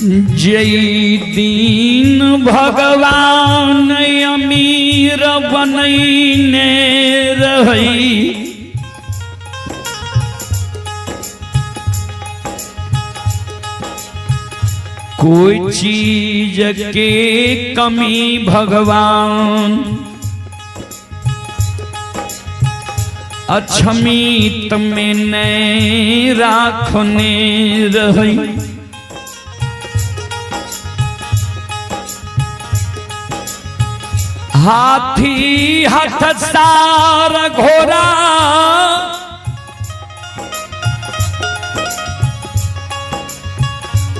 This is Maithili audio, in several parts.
जय दिन भगवान अमीर बनैने रहै, कोई चीज के कमी भगवान अक्षमित में नहीं राखने रही। हाथी हथ सार घोड़ा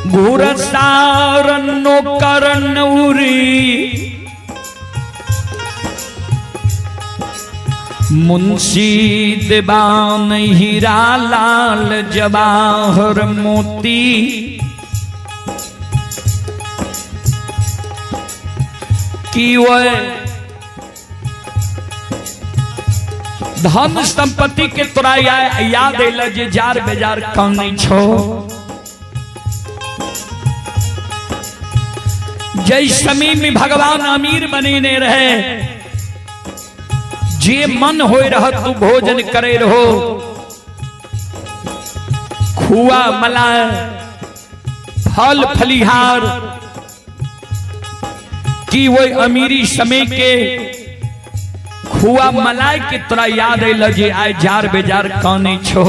घुरसार नौकर नौरी, मुंशी दीवान हीरा लाल जवाहर मोती, की वह धन संपत्ति के तोरा याद अल जे जार बेजार कम नहीं छो। जय समय में भगवान अमीर बनेने रहे, जे मन हो रह तू भोजन करे रहो, खुआ मलाई फल फलिहार, की वो अमीरी समय के खुआ मलाई के तोरा याद अल जे आइ जार बेजार काने छो।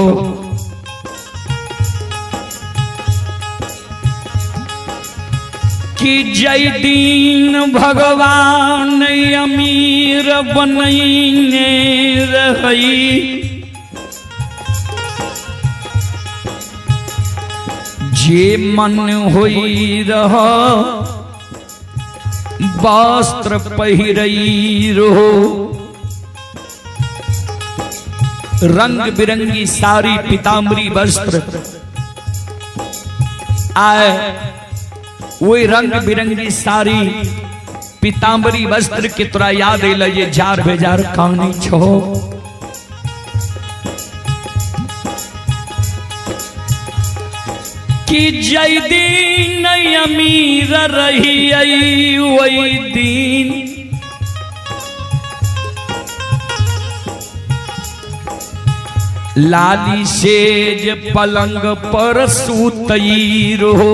कि जय दीन भगवान अमीर बनैने रही, जे मन होई रह वस्त्र पहिरई रहो, रंग बिरंगी सारी पीताम्बरी वस्त्र आए, वही रंग बिरंगी सारी पीताम्बरी वस्त्र के तोरा याद अल ये जार बेजार कहानी छो। कि जय दिन अमीर रही वही दिन लाली सेज पलंग पर सूतई रहो,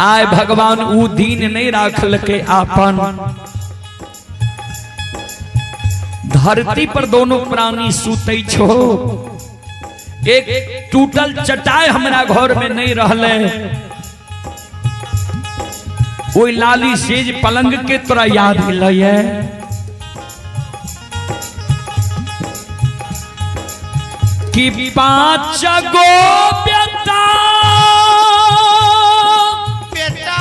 आय भगवान ऊ दिन नहीं राखल के आपन धरती पर दोनों प्राणी सूतई छो, एक टूटल चटाई हमरा घर में नहीं रहले, ओई लाली सेज पलंग के तोरा याद मिलैए। कि पांच गो बेटा बेटा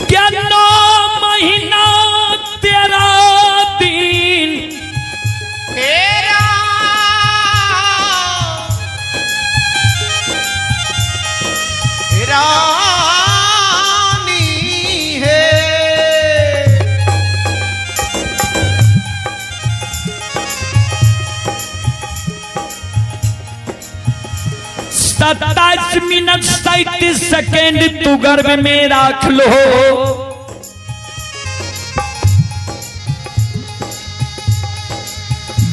क्या 9 महीना 13 दिन तेरा रानी है। 27 मिनट 37 सेकेंड तू गर्भ में राख लो,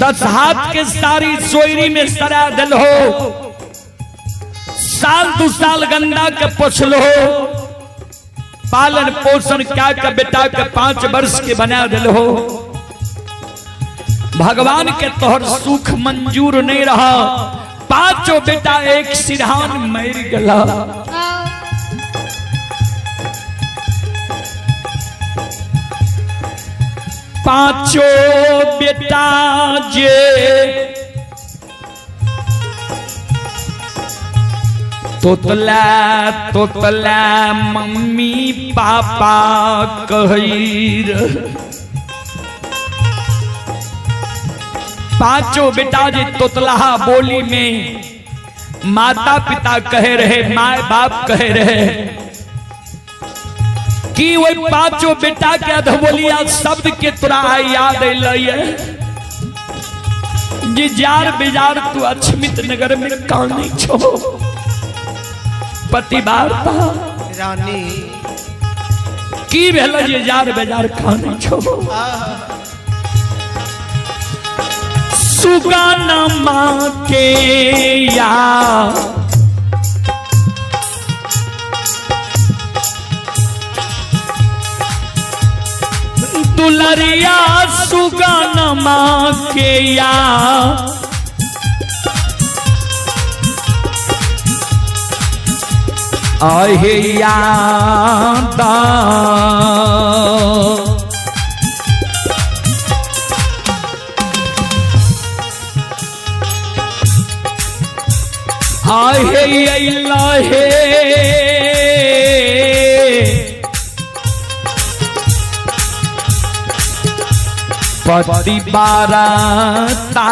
दस हाथ के सारी सोयरी में सरा दिल हो, साल दू साल गंदा के पोछ लो, पालन पोषण क्या के बेटा के 5 वर्ष के बना दिल हो, भगवान के तोहर सुख मंजूर नहीं रहा, पांचों बेटा एक सिरहान मर गला। पांचों बेटा जे तोतला तोतला मम्मी पापा कही, पांचों बेटा जे तोतलाहा बोली में माता पिता कहे रहे, माए बाप कहे रहे, कि वही पांचों बेटा के अधबोलिया शब्द के तोरा याद अइलै जे जार बेजार तू अक्षमित नगर में काने छो पति वार्ता रानी की भेल जे जार बेजार काने छो सुगाना माँ के या दुलरिया सुगाना माँ के या आहे यादा आहे अल्लाह हे पति बाराता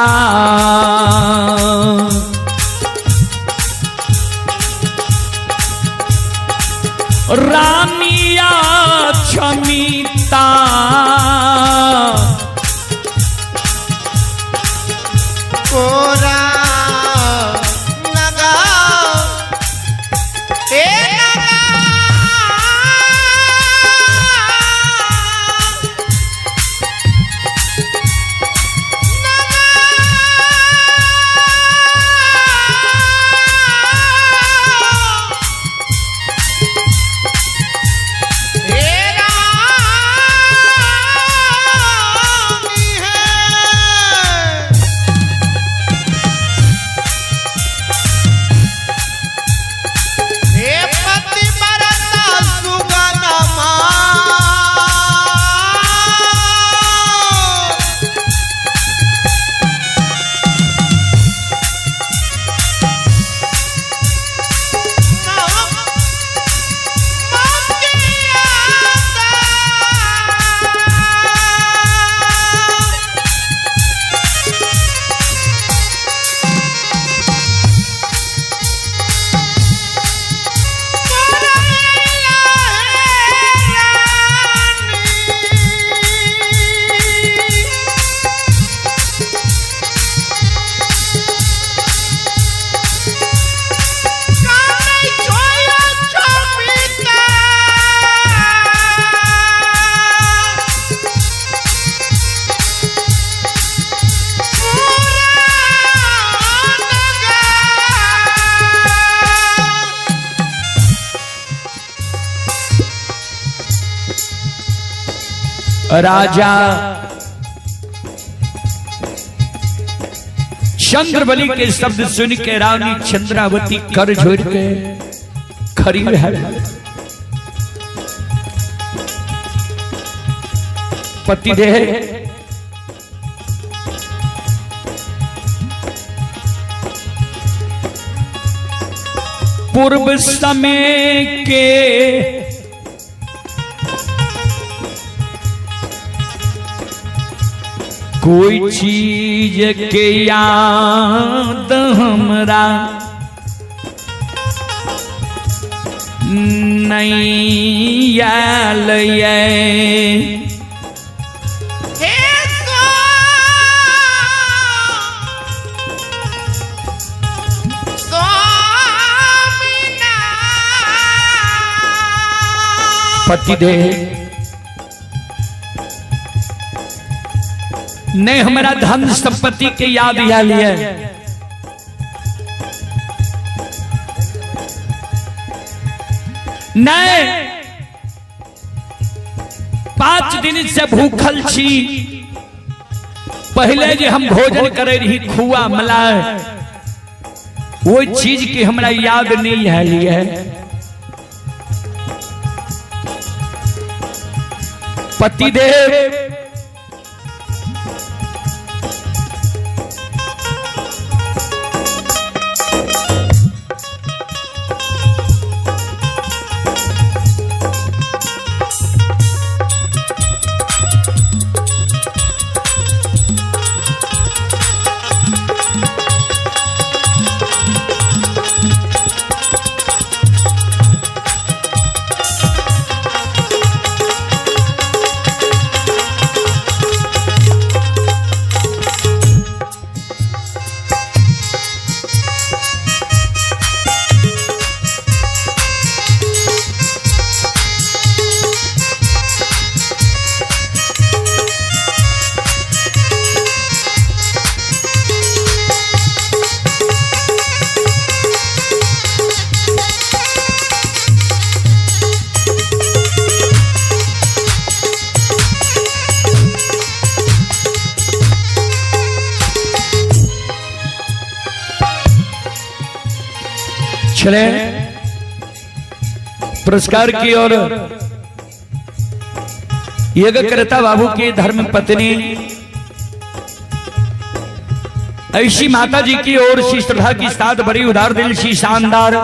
रानिया क्षमिता कोरा लगा ए लगा हे रानी है। हे पति बरता सुगनमा राजा चंद्रबली के शब्द सुन के रानी चंद्रावती कर झोर के खड़ी है। पति दे पूर्व समय के कोई चीज के याद हमरा नहीं आयल ये। हे स्वामीना पति दे नहीं हमारा धन संपत्ति के याद आयल ये। नहीं 5 दिन से भूखल छी। पहले जे हम भोजन करे रही खुआ मलाई, वो चीज की हमरा याद नहीं है लिए। पति देव छले पुरस्कार की ओर यज्ञकर्ता बाबू की धर्म पत्नी ऐसी माता जी की ओर से श्रद्धा की साथ बड़ी उदार दिल सी शानदार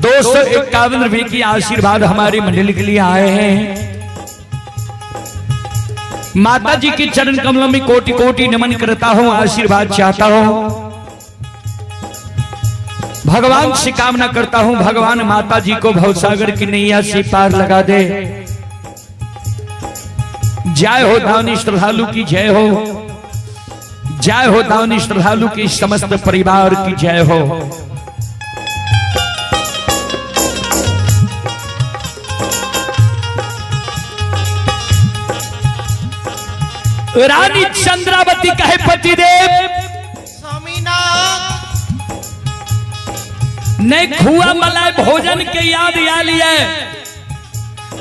251 रुपए की आशीर्वाद हमारी मंडली के लिए आए हैं। माता जी के चरण कमलों में कोटि कोटि नमन करता हूं, आशीर्वाद चाहता हूं, भगवान से कामना करता हूं, भगवान माता जी को भवसागर की नैया से पार लगा दे। जय हो दानी श्रद्धालु की जय हो, जय हो दानी श्रद्धालु की समस्त परिवार की जय हो। रानी चंद्रावती कहे पतिदेव स्वामीनाथ नहीं खुआ मलाई भोजन के याद आ लिए,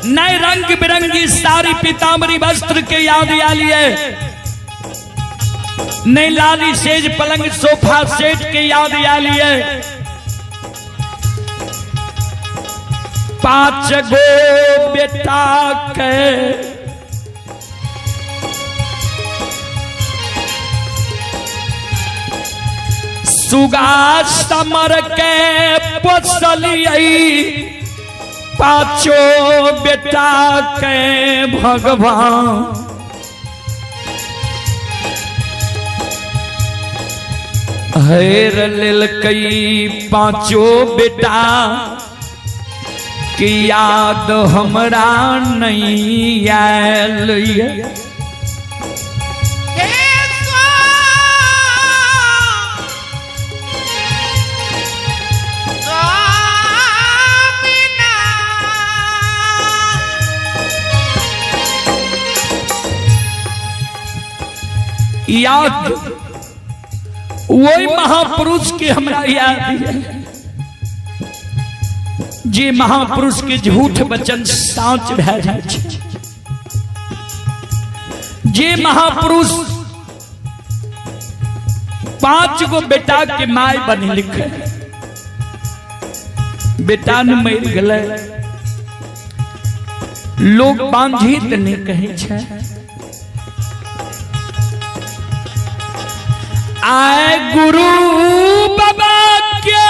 नए रंग बिरंगी सारी पीताम्बरी वस्त्र के याद आ लिए, नई लाली सेज पलंग सोफा सेट के याद आ लिए, 5 गो बेटा के सुगा समर के पोसलियै, पांचों बेटा के भगवान हेर लेलकै पांचों बेटा की याद हमरा नहीं आयल। याद वही महापुरुष के हमरा याद है जे महापुरुष के झूठ वचन साँच भै जाइ छै, जे महापुरुष 5 गो बेटा के my बनी लिखे, बेटा न मरि गेलै, लोग बांझित नहीं कहै छै। आए गुरु बाबा के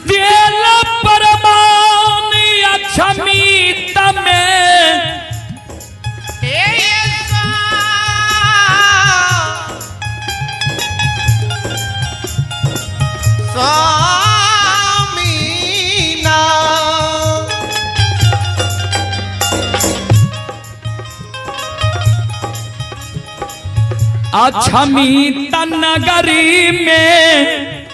दिल परमान अक्षमित में अक्षमित नगरी में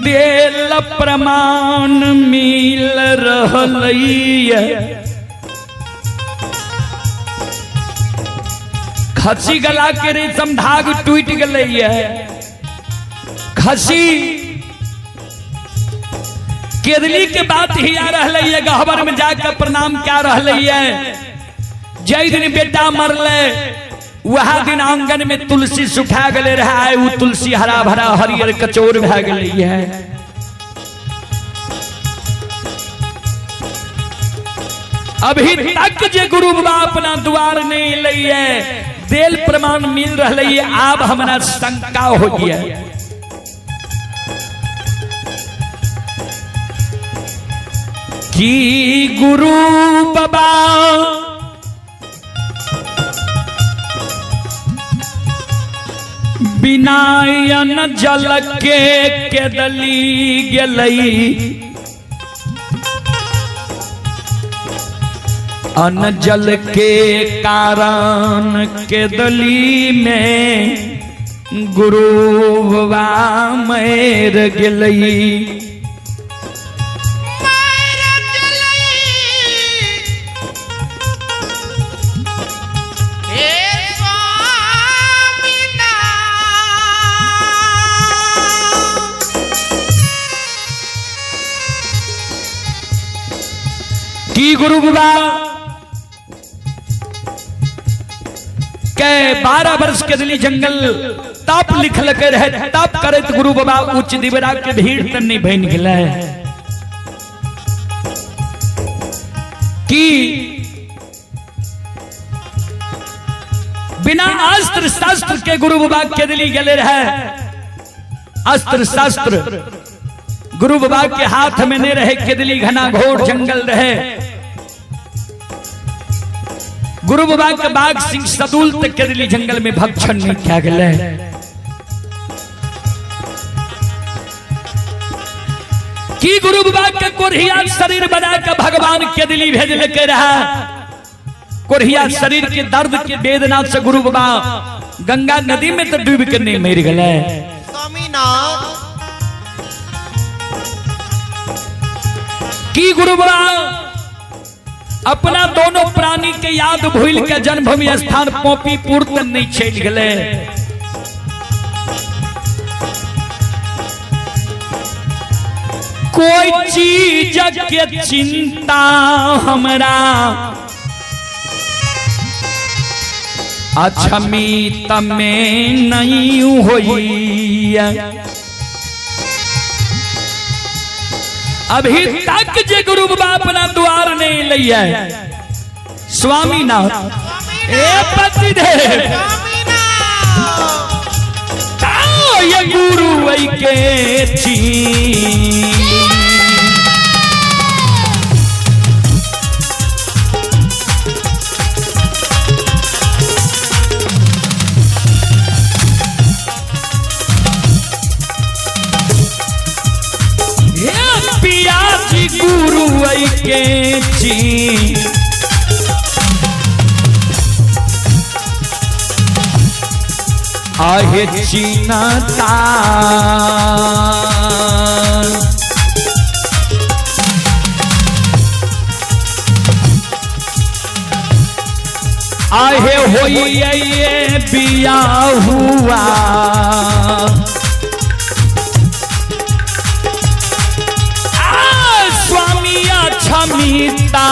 देल प्रमाण मिल रहलैया। खसी गला के रेशम धाग टूट गलैया, खसी केदली के बात ही आ रहलैया, गहबर में जाकर प्रणाम क्या रहलैया। जय दिन बेटा मरले वह दिन आंगन में तुलसी सुखा गले रहा है, वो तुलसी हरा भरा हरियर कचोर भै गई है। अभी तक जे गुरु बाबा अपना द्वार नहीं लई है, देल प्रमाण मिल रहा है, अब हमारा शंका हो गया कि गुरु बाबा बिनायन जल के केदली गेलई, अन जल के कारण केदली में गुरु बाबा मर गेलई। की गुरु बाबा के 12 वर्ष के दिली जंगल तप लिखल के रहे, तप करत गुरु बाबा उच्च दिवरा के भीड़ त नहीं बन गेलै। की बिना अस्त्र शस्त्र के गुरु बाबा के दिली गेले रहे, अस्त्र शस्त्र गुरु बाबा के हाथ में नहीं रहे, केदली घना घोर जंगल रहे। गुरु बाबा के बाघ सिंह सदुल तक केदली जंगल में भक्षण नहीं किया गए। की गुरु बाबा के कोरिया शरीर बना के भगवान केदली भेज के रहा, कोरिया शरीर के दर्द के वेदना से गुरु बाबा गंगा नदी में तो डूब के नहीं मर गए। स्वामीनाथ की गुरु बाबा अपना दोनों प्राणी के याद भूल के जन्मभूमि स्थान पोपीपुर तक नहीं चल गए। कोई चीज के चिंता हमरा अक्षमित में नहीं होई। अभी तक जे गुरु बाबा अपना द्वार नहीं लिया स्वामीनाथ ए पतिदेव ये गुरु के ची पियाजी गुरु के ची आहे चिनता आहे होइए बिया हुआ स्वामी क्षमिता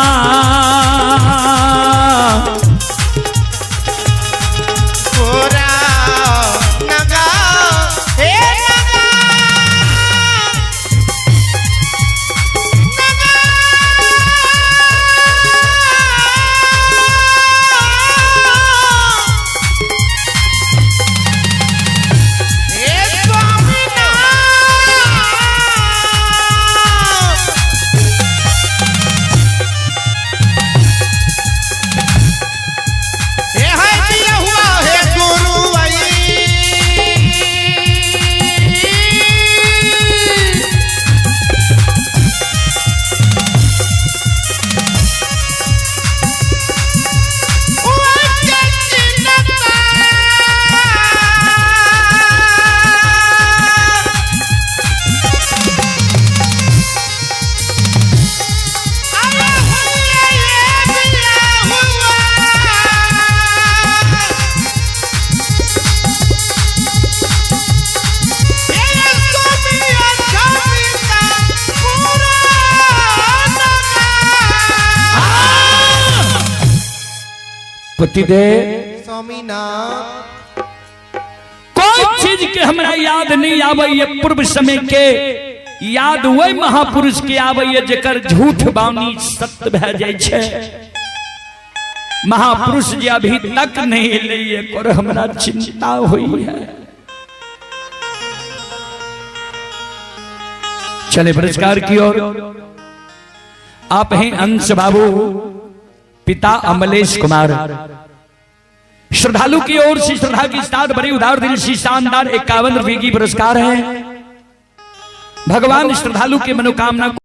पतिदेव स्वामीनाथ कोई चीज के हमरा याद नहीं आवे पूर्व समय के याद वही महापुरुष के आवे जेकर झूठ बानी सत्य भै जाय छै। महापुरुष जी अभी तक नहीं एलै और हमरा चिंता हुई है। चले पुरस्कार की ओर। आप हैं अंश बाबू पिता अमलेश कुमार, श्रद्धालु की ओर से श्रद्धा की साथ बड़ी उदार दिल से शानदार 51 रुपए की पुरस्कार है। भगवान श्रद्धालु के मनोकामना को